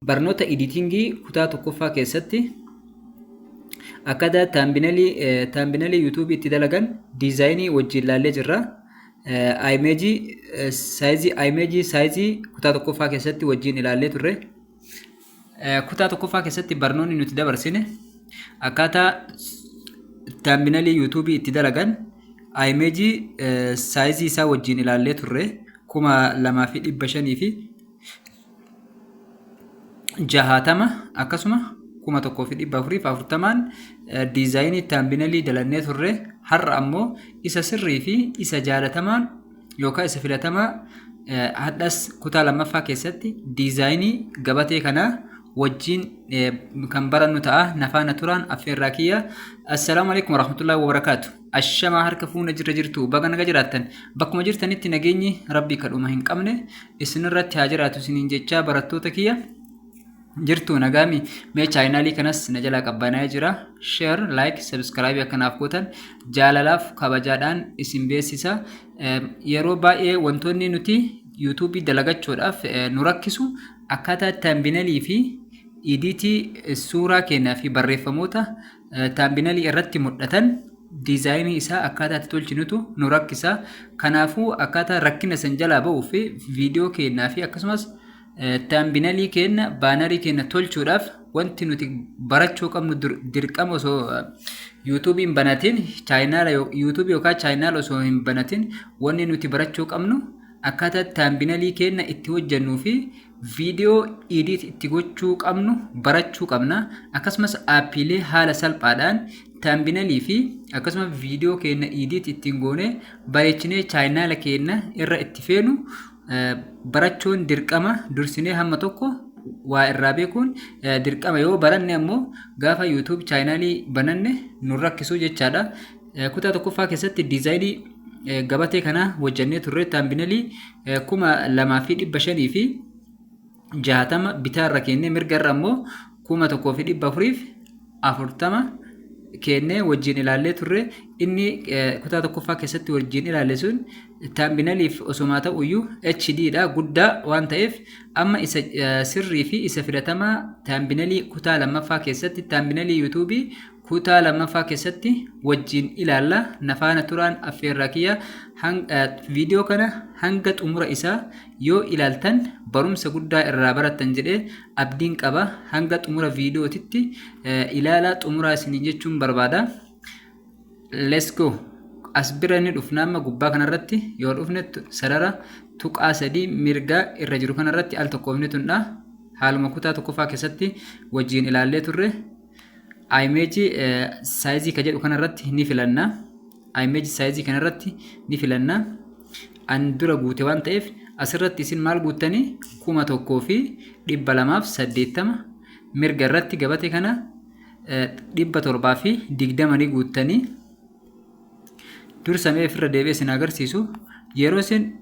Barnoota editingii kutaa tokkoffaa keessatti akkaataa thumbnailii YouTubeii itti dalagan designii wajjin ilaallee jirra. Imageii sizeii, imageii sizeii kutaa tokkoffaa keessatti wajjin ilaallee turre. Kutaa tokkoffaa keessatti barnoonni nuti dabarsine akkaataa thumbnailii YouTubeii itti dalagan imageii sizeii isaa wajjin ilaallee turre, 2560 akkasuma 1440n designii thumbnailii dalannee turre. Har'a ammoo isa sirrii fi isa jaalatamaan yookaan isa filatamaa hadhas kutaa lammaffaa keessatti designii gabatee kanaa wajjin kan barannu ta'a. Nafaana turaan affeerraa kiyya. Assalaamu alaikum warahmatullahi wabarakaatu. Ashamaa, harka fuuna jirra jirtu, baga naga jiraattan. Bakkuma jirtanitti nageenyi Rabbii kadhuma hin qabne isinirratti haa jiraatu isiniin jechaa, barattoota kiyya, jirtu nagaami? Mee channelii kanas na jalaa qabbanaa'ee jira. Share, like, subscribe akkanaaf gootan jaalalaaf kabajaadhaan isin beeksisa. Yeroo baay'ee wantoonni nuti YouTubeii dalagachuudhaaf nu rakkisu akkaataa thumbnailii fi editii suuraa keenyaa fi barreeffamoota thumbnailii irratti mul'atan designii isaa akkaataa itti tolchinutu nu rakkisa. Kanaafuu akkaataa rakkina san jalaa ba'uu fi viidiyoo keenyaa fi akkasumas thumbnailii keenya, bannerii keenya tolchuudhaaf wanti nuti barachuu qabnu dirqama osoo YouTubeiin banatin, channela YouTubeii yookaan channela osoo hin banatin, wanni nuti barachuu qabnu akkaataa thumbnailii keenya itti hojjennuu fi viidiyoo edit itti gochuu qabnu barachuu qabna. Akkasumas appiilee haala salphaadhaan thumbnailii fi akkasumas viidiyoo keenya edit ittiin goonee bareechinee channela keenya irra itti feenu barachuun dirqama. Dursinee hamma tokko waa irraa beekuun dirqama. Yoo baranne ammoo gaafa YouTube channelii bananne nu rakkisuu jechaadha. Kutaa tokkoffaa keessatti designii gabatee kana hojjannee turre. Thumbnailii 2560 bitaarra kennee, mirgarra ammoo 1440 kennee wajjin ilaallee turre. Inni kutaa tokkoffaa keessatti wajjin ilaalle sun thumbnailiif osomaa ta'uyyuu HD dha, guddaa waan ta'eef, amma isa sirrii fi isa filatamaa thumbnailii kutaa lammaffaa keessatti, thumbnailii YouTubeii kutaa lammaffaa keessatti wajjin ilaalla. Nafaana turaan affeerraa kiyya. Viidiyoo kana hanga xumura isaa yoo ilaaltan barumsa guddaa irraa barattan jedhee abdiin qaba. Hanga xumura viidiyootitti ilaalaa xumuraa isiniin jechuun barbaada. Let's go. As bira ni dhufna. Amma gubbaa kanarratti yoo dhufne, sarara tuqaa sadii mirgaa irra jiru kanarratti al tokkoof ni tundha. Haaluma kutaa tokkoffaa keessatti wajjin ilaallee turre, image sizeii ka jedhu kanarratti ni filanna. Image sizeii kanarratti ni filanna. An dura guute waan ta'eef, asirratti isin maal guuttanii? 1280. Mirga irratti gabatee kana 720 ni guuttanii. Dursamee ofirra deebi'ee isin agarsiisu. Yeroo isin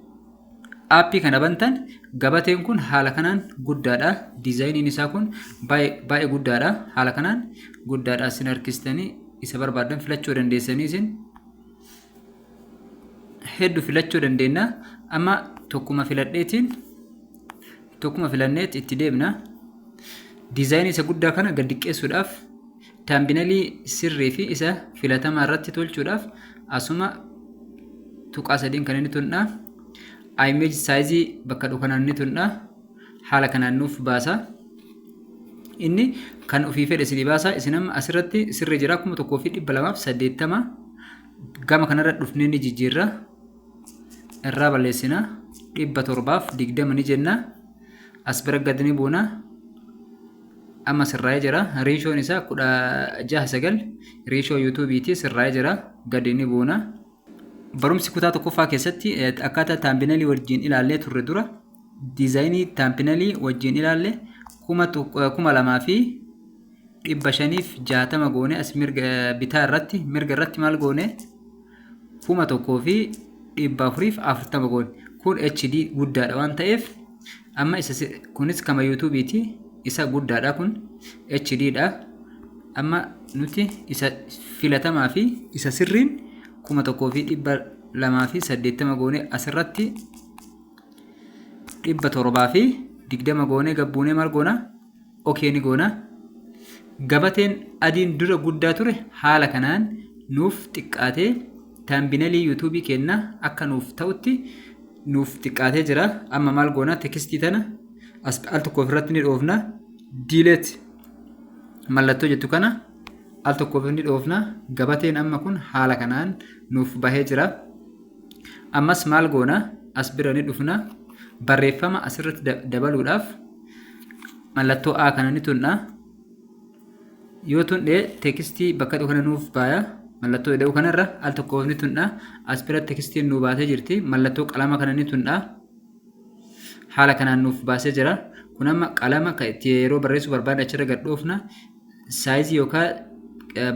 appii kana bantan gabateen kun haala kanaan guddaadha. Designiin isaa kun baay'ee guddaadha. Haala kanaan guddaadha. Isin harkistanii isa barbaadan filachuu dandeessanii, isin hedduu filachuu dandeenya. Amma tokkuma filadheetiin, tokkuma filanneet itti deemna. Designii isa guddaa kana gad xiqqeessuudhaaf, thumbnailii sirrii fi isa filatamaa irratti tolchuudhaaf, asuma tuqaa sadiin kan inni tundha. Image sizeii bakka dhukanaan ni tundha. Haala kanaan nuuf baasa. Inni kan ofii fedhe isinii baasa. Isin amma asirratti sirrii jira, 1280. Gama kanarra dhufnee ni jijjiirra. Irraa balleessina. 720 ni jenna. As bira gad ni buuna. Amma sirraa'ee jira. Ratioon isaa 16:9, ratio YouTubeiiti, sirraa'ee jira. Gadi ni buuna. Barumsi kutaa tokkoffaa keessatti akkaataa thumbnailii wajjin ilaallee turre, dura designii thumbnailii wajjin ilaalle, 2560 goone. As mirga bitaa irratti, mirga irratti maal goone? 1440 goone. Kun HD guddaadha waan ta'eef, amma isa kunis kama YouTubeiiti, isa guddaadha, kun HD dha. Amma nuti isa filatamaa fi isa sirriin 1280 goone. Asirratti 720 goone gabbuunee maal goona? Okay ni goona. Gabateen adiin dura guddaa ture haala kanaan nuuf xiqqaatee thumbnailii YouTubeii keenna akka nuuf ta'utti nuuf xiqqaatee jira. Amma maal goona? Textii tana as al tokko ofirratti ni dhoofna. Delete mallattoo jettu kana al tokko ni dhoofna. Gabateen amma kun haala kanaan nuuf bahee jira. Ammas maal goona? As bira ni dhufna. Barreeffama asirratti dabaluudhaaf mallattoo A kana ni tunna. Yoo tunne textii bakka dhufu kana nuuf baaya. Mallattoo ida'uu kanarra al tokkoof ni tunna. As bira textiin nuu baatee jirti. Mallattoo qalama kana ni tunna. Haala kanaan nuuf baasee jira. Kun amma qalama kan itti yeroo barreessuu barbaanne achirra gad dhoofna. Sizeii yookaan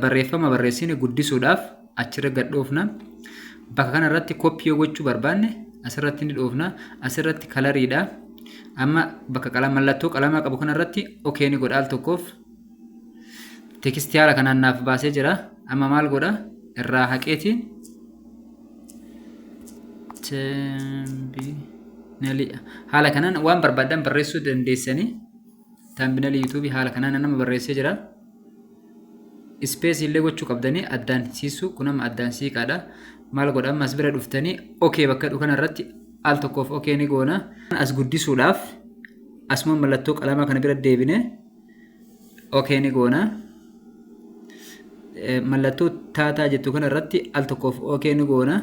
barreeffama barreessine guddisuudhaaf achirra gad dhoofna. Bakka kanarratti copy yoo gochuu barbaanne asirratti ni dhoofna. Asirratti coloriidha. Amma bakka qalama mallattoo qalamaa qabu kanarratti okay ni godha al tokkoof. Textii haala kanaan naaf baasee jira. Amma maal godha? Irraa haqeetiin thumbnailii haala kanaan waan barbaadan barreessuu dandeessanii. Thumbnailii YouTubeii haala kanaan nama barreessee jira. Spaceii illee gochuu qabdanii addaan siisu. Kun amma addaan siiqaadha. Maal godha? Amma as bira dhuftanii okay bakka dhufu kanarratti al tokkoof okay ni goona. As guddisuudhaaf asuma mallattoo qalamaa kana bira deebine okay ni goona. Mallattoo taataa jettu kanarratti al tokkoof okay ni goona.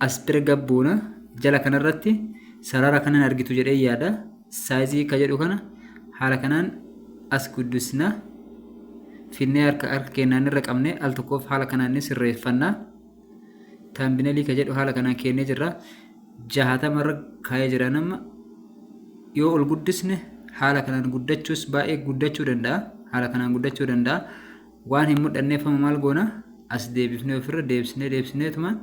As bira gabbuuna. Jala kanarratti sarara kanan argitu jedhee yaada. Sizeii ka jedhu kana haala kanaan as guddisna. Finnee harka harka keenyaan irra qabne al tokkoof haala kanaan ni sirreeffanna. Thumbnailii ka jedhu haala kanaan kennee jirra. 60 irra kaa'ee jira. Nama yoo ol guddisne haala kanaan guddachuus baay'ee guddachuu danda'a. Haala kanaan guddachuu danda'a. Waan hin mul'anneef amma maal goona? As deebifnee ofirra deebisnee deebisneetumaan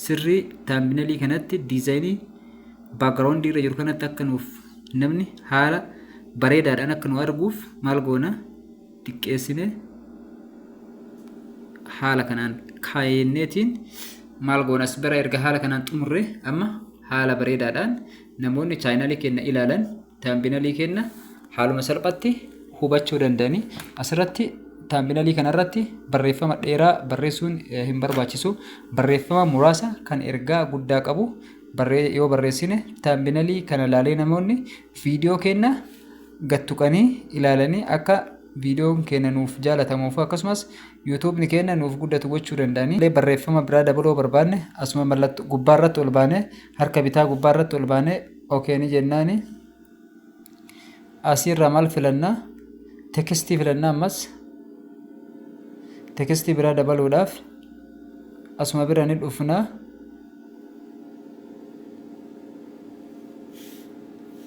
sirrii thumbnailii kanatti, designii backgroundii irra jiru kanatti akka nuuf namni haala bareedaadhaan akka nu arguuf maal goona? Xiqqeessine haala kanaan kaayyenneetiin maal goona? As bira erga haala kanaan xumurre, amma haala bareedaadhaan namoonni channelii keenya ilaalan thumbnailii keenya haaluma salphatti hubachuu danda'anii. Asirratti thumbnailii kanarratti barreeffama dheeraa barreessuun hin barbaachisu. Barreeffama muraasa kan ergaa guddaa qabu yoo barreessine, thumbnailii kana ilaalee namoonni viidiyoo keenya gad tuqanii ilaalanii akka viidiyoon keenya nuuf jaalatamuuf akkasumas YouTubeni keenya nuuf guddatu gochuu danda'anii. Barreeffama biraa dabaluu barbaanne asuma mallattoo gubbaarratti ol baane, harka bitaa gubbaarratti ol baane okay ni jennaani. Asirraa maal filannaa? Textii filannaa. Ammas textii biraa dabaluudhaaf asuma bira ni dhufnaa.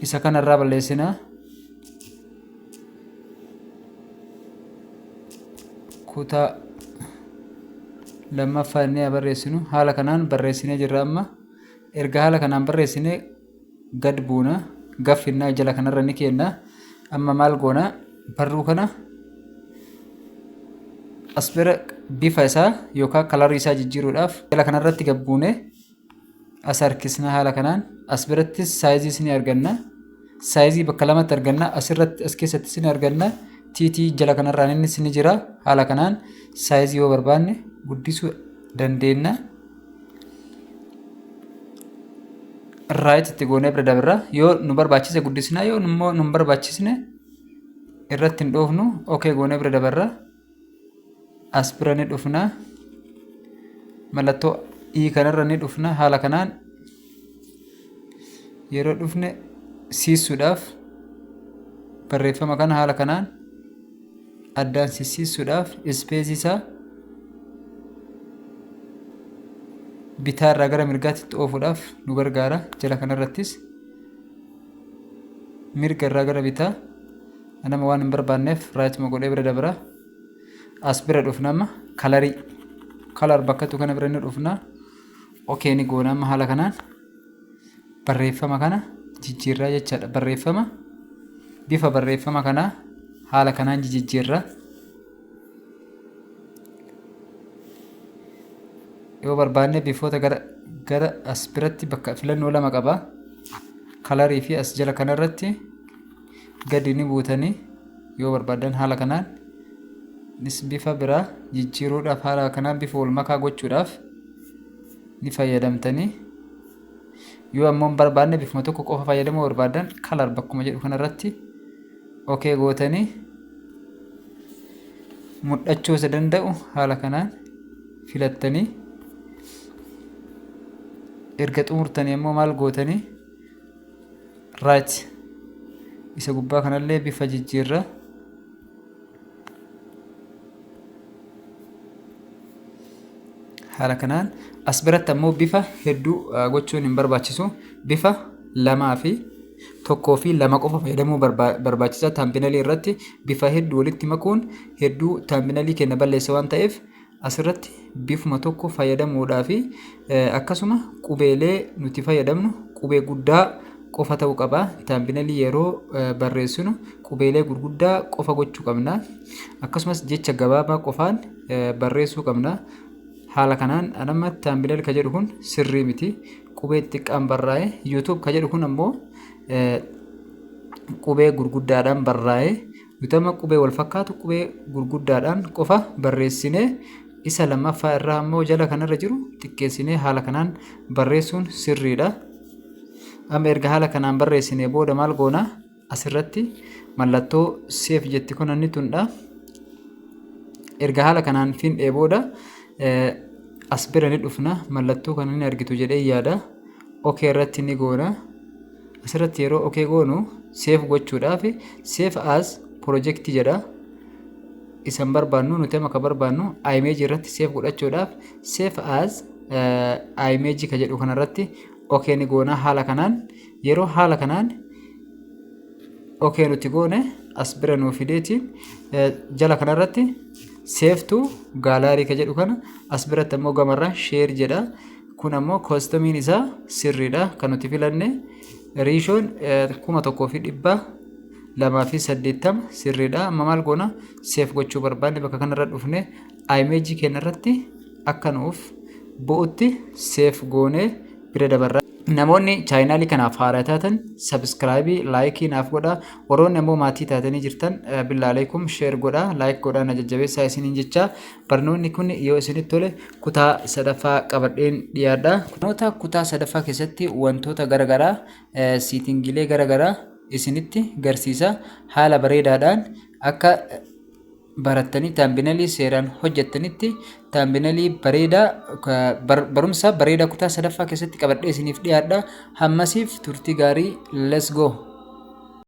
Isa kanarraa balleessinaa. Kutaa lammaffaa inni haa barreessinu. Haala kanaan barreessinee jirra. Amma erga haala kanaan barreessinee gad buuna, gaffinnaa jala kanarra ni kenna. Amma maal goona? Barruu kana as bira bifa isaa yookaan colorii isaa jijjiiruudhaaf jala kanarratti gad buune as harkisna. Haala kanaan as birattis sizeii ni arganna. Sizeii bakka lamatti arganna. Asirratti as keessattis ni arganna. Tiitii jala kanarraan innis ni jira. Haala kanaan sizeii yoo barbaanne guddisuu dandeenya. Right itti goonee bira dabarra. Yoo nu barbaachise guddisna, yoo immoo nu hin barbaachisne irratti hin dhoofnu. Okay goonee bira dabarra. As bira ni dhufna. Mallattoo i kanarra ni dhufna. Haala kanaan yeroo dhufne siisuudhaaf, barreeffama kana haala kanaan addaan sissiisuudhaaf, spaceii isaa bitaa irraa gara mirgaatti oofuudhaaf nu gargaara. Jala kanarrattis mirga irraa gara bitaa nama waan hin barbaanneef rightuma godhee bira dabra. As bira dhufna. Amma colorii, color bakkattu kana bira ni dhufna. Okay ni goona. Amma haala kanaan barreeffama kana jijjiirraa jechaadha. Barreeffama, bifa barreeffama kanaa haala kanaan jijjiirra. Yoo barbaanne bifoota gara gara as biratti bakka filannoo lama qaba. Colorii fi as jala kanarratti Gadi ni buutanii, yoo barbaadan haala kanaan nis bifa biraa jijjiiruudhaaf, haala kanaan bifa wal makaa gochuudhaaf ni fayyadamtanii. Yoo ammoo hin barbaanne, bifuma tokko qofa fayyadamuu barbaadan, color bakkuma jedhu kanarratti okay gootanii mul'achuu isa danda'u haala kanaan filattanii, erga xumurtanii ammoo maal gootanii, right, isa gubbaa kanallee bifa jijjiirra. Haala kanaan as biratti ammoo bifa hedduu gochuun hin barbaachisu. Bifa lamaa fi tokkoo fi lama qofa fayyadamuu barbaachisa. Thumbnailii irratti bifa hedduu walitti makuun hedduu thumbnailii keenya balleessa waan ta'eef, asirratti bifuma tokko fayyadamuudhaa fi akkasuma qubeelee nuti fayyadamnu qubee guddaa qofa ta'uu qaba. Thumbnailii yeroo barreessinu qubeelee gurguddaa qofa gochuu qabna. Akkasumas jecha gabaabaa qofaan barreessuu qabna. Haala kanaan anamma thumbnail ka jedhu kun sirrii miti. Qubee xixiqqaan barraa'e. YouTube ka jedhu kun ammoo qubee gurguddaadhaan barraa'e. Nuti amma qubee wal fakkaatu qubee gurguddaadhaan qofa barreessinee, isa lammaffaa irraa ammoo jala kanarra jiru xiqqeessinee haala kanaan barreessuun sirriidha. Amma erga haala kanaan barreessinee booda maal goona? Asirratti mallattoo save jetti kun inni tundha. Erga haala kanaan findhee booda as bira ni dhufna. Mallattoo kana ni argitu jedhee yaada. Okay irratti ni goona. Asirratti yeroo okay goonu, save gochuudhaaf save as project jedha. Isan barbaannu, nuti amma ka barbaannu image irratti save godhachuudhaaf save as image ka jedhu kanarratti okay ni goona. Haala kanaan yeroo haala kanaan okay nuti goone, as bira nuu fideetiin jala kanarratti save to gallery ka jedhu kana, as biratti ammoo gamarraa share jedha. Kun ammoo customiin isaa sirriidha kan nuti filanne. Ratioon 1280 sirriidha. Amma maal goona? Save gochuu barbaanne, bakka kanarra dhufne image keenya irratti akka nuuf bu'utti save goonee bira dabarra. Namoonni channelii kanaaf haaraa taatan subscribe, like naaf godhaa. Warroonni ammoo maatii taatanii jirtan, billaa aleekum, share godhaa, like godhaa, na jajjabeessaa isiniin jecha. Barnoonni kun yoo isinitti tole, kutaa sadaffaa qabadheen dhiyaadha. Barnoota kutaa sadaffaa keessatti wantoota garaagaraa, settingiilee garaagaraa isinitti garsiisa. Haala bareedaadhaan akka barattanii thumbnailii seeraan hojjettanitti, thumbnailii bareedaa, barumsa bareedaa kutaa sadaffaa keessatti qabadhee isiniif dhiyaadha. Hammasiif turtii gaarii. Let's go.